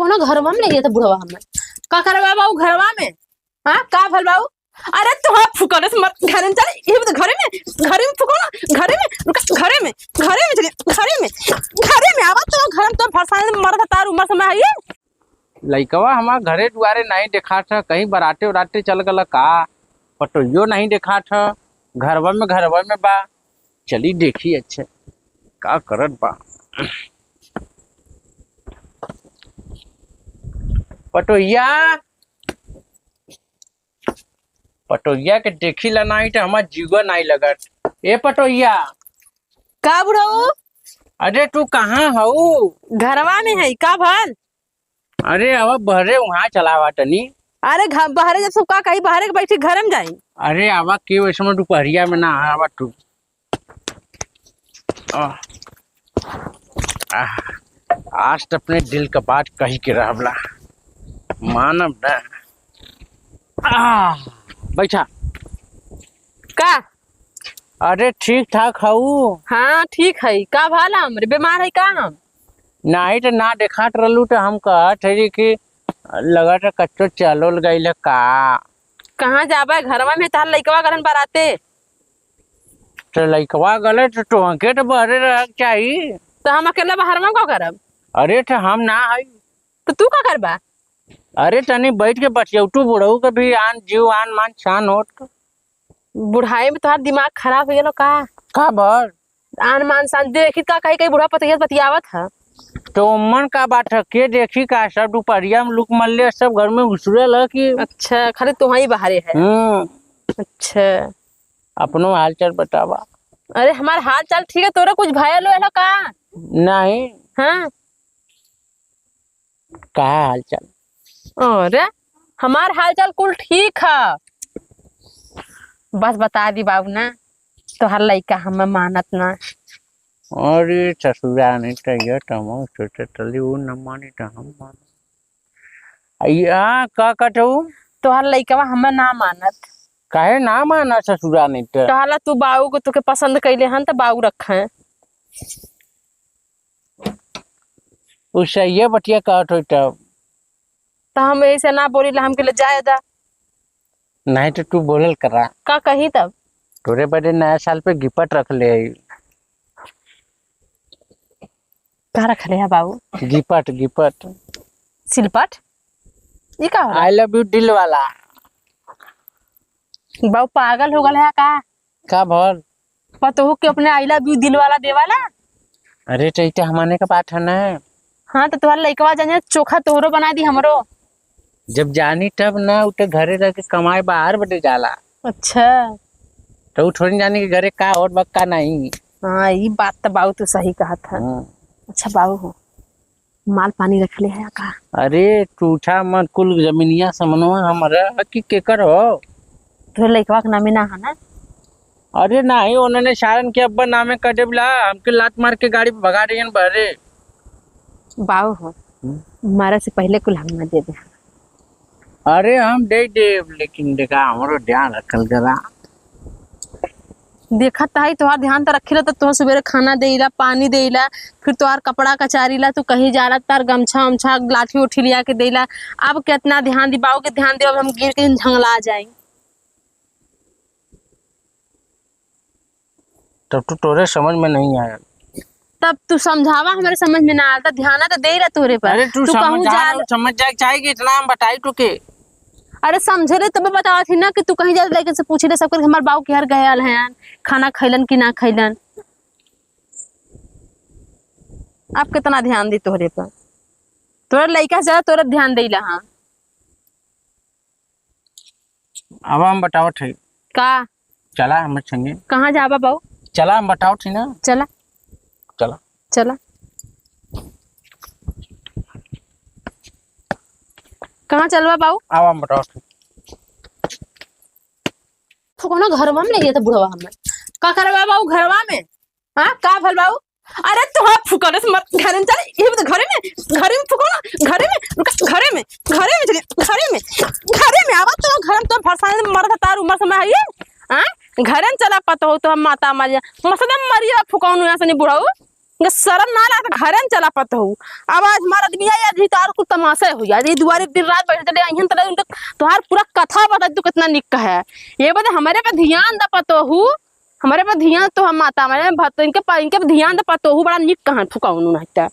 फुकौना घरवा में ले गया था बुढ़वा हमें। का करवा बाबू घरवा में? हाँ का भल बाबू? अरे तो फुकौने से मत घरे में चल, ये तो घरे में, घरे में फुकौना, घरे में रुका, घरे में, घरे में चलिए, घरे में, घरे में आवा तो घर में तो फरसाने मरत तार उमर समय है। लइकवा हमार घरे दुआरे नहीं देखा था, कहीं बराते उराते चल गल का, पटोइयो नहीं देखा था, घरवा में बा। चली देखी अच्छे का करत बा। पटोइया, पटोइया के देखी ला नहीं तो हमार जीवा नहीं लगत। ए पटोइया। का बुढ़ऊ? अरे तू कहाँ हऊ? घरवा में है। का भल? अरे अब बहरे वहाँ चलावा तनी। अरे बहरे जब सब का कहीं बहरे के बैठी घर में जाई। अरे आवा के वैसे में दोपहरिया में ना आवा तू। आह, आह, आज तो अपने दिल का बात कही के रहबला मानब ना। आह, बैठा। का? अरे ठीक ठाक हऊ? हाँ ठीक है। का भल? हमरे बीमार है का हम? नहीं तो ना देखात रहलू तो हम कहत हरी कि लगत है कच्चो चलोल गइल है का। कहाँ जाबा? घरवा में तार लइकवा गलन बराते। तो लइकवा गले तो तोहके तो बहरे रह के चाही। तो हम अकेला बाहर में का करब? अरे तो हम ना हई। तो तू का करबा? अरे तनी बैठ के बचियौटू बुढ़ऊ के भी आन जीव आन मान छान होत। बुढ़ाई में तोहार दिमाग खराब हो गेलो का? का भर? आन मान शान देखी का कहीं कहीं बुढ़ा पतिया बतियावत है। तो मन का बात है के देखी का सब दोपहरिया में लुक मल्ले सब घर में घुसरे है कि। अच्छा खाली तुहा ही बाहरे है। अच्छा अपनो हाल चाल बतावा। अरे हमार हाल चाल ठीक है, तोरा कुछ भयल होयल का? नहीं। हाँ का हाल चाल? अरे हमार हाल चाल कुल ठीक है, बस बता दी बाबू ना तोहार लइका हमें मानत ना। अरे ससुरा नहीं तो ये तो हम सोचे तली वो न मानी तो हम मानो। अय्या का कटू? तोहार लइकवा हमें ना मानत। काहे ना माना ससुरा नहीं तो? कहला तू बाबू को तोके पसंद कैले हन तो बाबू रखे। उ सही बतिया कहत होई तब। तो हम ऐसे ना बोली ला, हमके ले जाए दा। नहीं तो तू बोलल करा। का कही तब? तोरे बड़े नया साल पे गिपट रख ले। का रख ले है बाबू? Gift, gift. सिलपट? ये का होला? I love you दिल वाला। बाबू पागल हो गल है का? का भल? पतोहू के अपने I love you दिल वाला देवाला? अरे तो तो हमारे का बात है ना। हाँ तो तुम्हारा लइकवा जाने चोखा तोहरो बना दी हमरो। जब जानी तब ना, उते घरे रह के कमाए बाहर बटे जाला। अच्छा तो थोड़ी जानी के घरे का और बक्का नहीं। हाँ ये बात तो बाबू तू सही कहा था। अच्छा बाबू हो माल पानी रख ले है का? अरे टूठा मत, कुल जमीनिया समनवा हमारा कि केकर हो? तोहरे लइकवा के नामे ना है ना? अरे नहीं, उन्होंने सारन के अब्बा नामे कर देला, हमके लात मार के गाड़ी पे भगा रही बहरे। बाबू हो मारे से पहले कुल हम ना दे दे। अरे हम दे देव, लेकिन देखा हमारो ध्यान रखल जरा। देखा तो है तोहार ध्यान तो रखी तो तुह सवेरे खाना देला पानी देला, फिर तोहार कपड़ा कचारीला, तू कहीं जाला तार गमछा उमछा लाठी उठी लिया के देला। अब कितना ध्यान दी बाबू के ध्यान दे, अब हम गिर के झंगला जाए। तब तो तोरे समझ में नहीं आया। तब तू समझावा हमारे समझ में ना आता, ध्यान तो दे रहा तोरे पर। अरे तू कहूँ जा समझ जाए चाहे कि इतना हम बताई तो के। अरे समझे रे तब बतावा थी ना कि तू कहीं जा लेकिन से पूछी ले सब कर हमार बाबू के हर गए हैं खाना खैलन कि ना खैलन। अब कितना ध्यान दी तोहरे पर, तोरा लइका से ज्यादा तोरा ध्यान देला। हाँ अब हम बताओ थे का? चला हम संगे। कहाँ जाबा बाबू? चला हम बताओ थी ना। चला चला चला। कहाँ चलवा बाबू? अब हम बताओ थी। फुकौना घरवा में ले गया था बुढ़वा हमें। का करवा बाबू घरवा में? हाँ का भल बाबू? अरे तो फुकौने से मत घरे में चल, ये तो घरे में, घरे में फुकौना, घरे में रुका, घरे में, घरे में चलिए, घरे में, घरे में आवा तो घर में तो फरसाने मरत तार उमर समय है। हाँ घरे में चला पता हो तो हम माता मरिया मसदा मरिया फुकौनु यहाँ से नहीं बुढ़ाऊ इनका शर्म ना लागत, घरे में चला पत हो। अब आज हमारा आदमी आया जी तो और कुछ तमाशा हो यार, ये दुआरे दिन रात बैठ चले अहिन तरह उनका तुहार पूरा कथा बता तू कितना निक है। ये बता हमारे पे ध्यान द पतो हूँ, हमारे पे ध्यान तो हम माता हमारे भक्त इनके इनके पे ध्यान द पतो हूँ, बड़ा निक कहाँ फुकाउनु नहीं।